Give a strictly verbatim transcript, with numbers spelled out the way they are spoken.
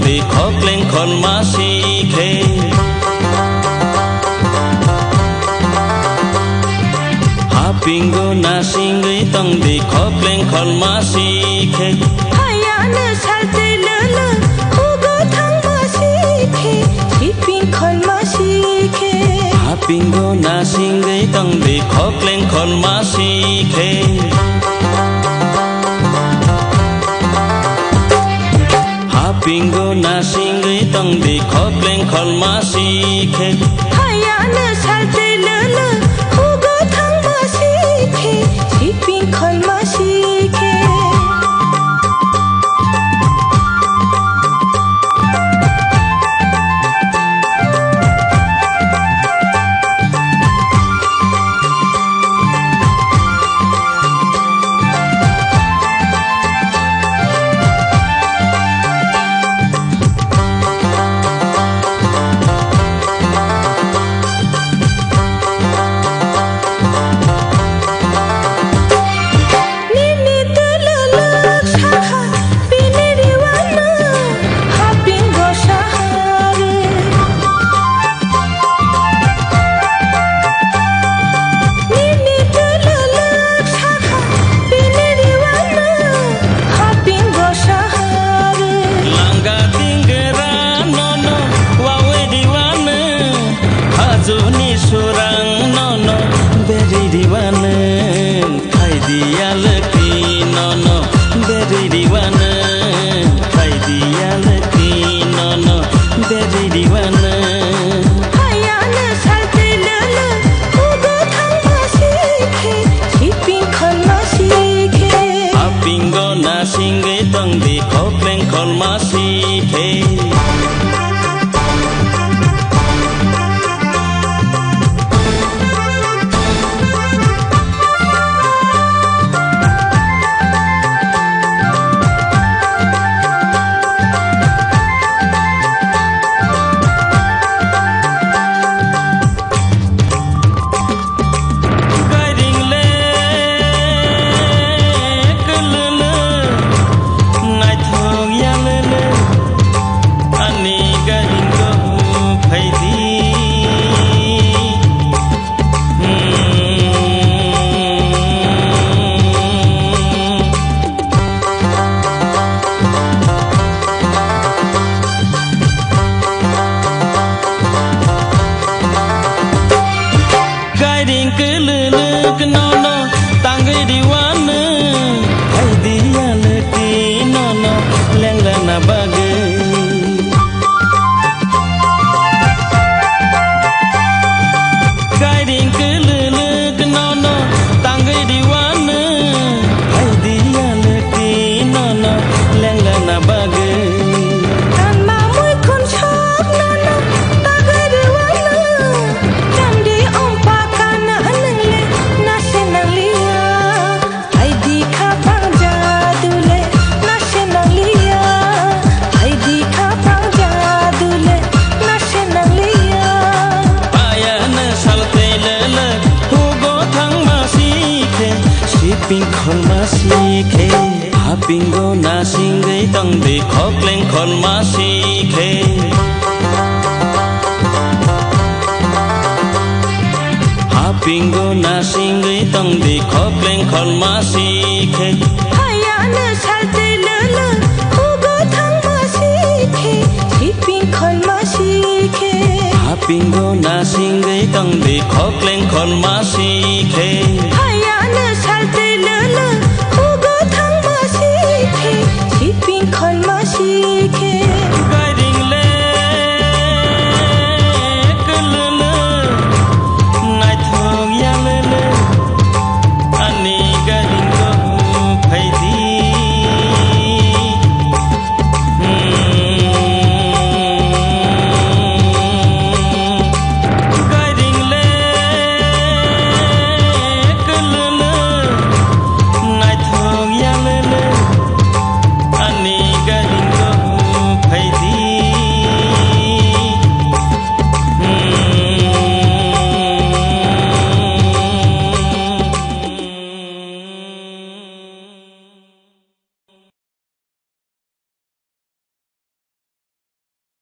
Di khokleng kholma si khe. Hapingo nasingwi tong di khokleng kholma si khe. Hayano saltwi lolo, hugo thangma si khe, siping kholma si khe. Hapingo nasingwi tong di khokleng kholma si khe. Hapingo nasingwi tong di khokleng kholma si khe. Hayano saltwi lolo, hugo thangma si khe, siping kholma si khe. Nini tululuk sakha, bini riwano hapingo sahari. Nini tululuk sakha, bini riwano hapingo sahari. Langa tingra nono wawi riwano, hajuni surang nono beri riwano. Khaidiya lwkti nono beri riwano, khaidiya lwkti nono beri riwano. Hayano saltwi lolo, hugo thangma si khe, siping kholma si khe. Hapingo nasingwi tong di khokleng kholma si khe. Gairing le kwlwlw, naithok yalwlw, ani gairing go phaidi. Gairing kwlwlwk nono tangwi riwano, phaidi yalwkti nono lenglana bagwi. Gairing kwlwlwk nono tangwi riwano, phaidi yalwkti nono lenglana bagwi. Tanma muikhun sok nono tangwi riwano, tamdi ompa kana nwngle nase nangliya. Aidi khapang jadu le nase nangliya, aidi khapang jadu le nase nangliya. Ayano saltwi lolo, hugo thangma si khe, siping kholma si khe. Hapingo nasingwi tong di khokleng kholma si khe. Hapingo nasingwi tong di khokleng kholma si khe. Hayano saltwi lolo, hugo thangma si khe, siping kholma si khe. Hapingo nasingwi tong di khokleng kholma si khe.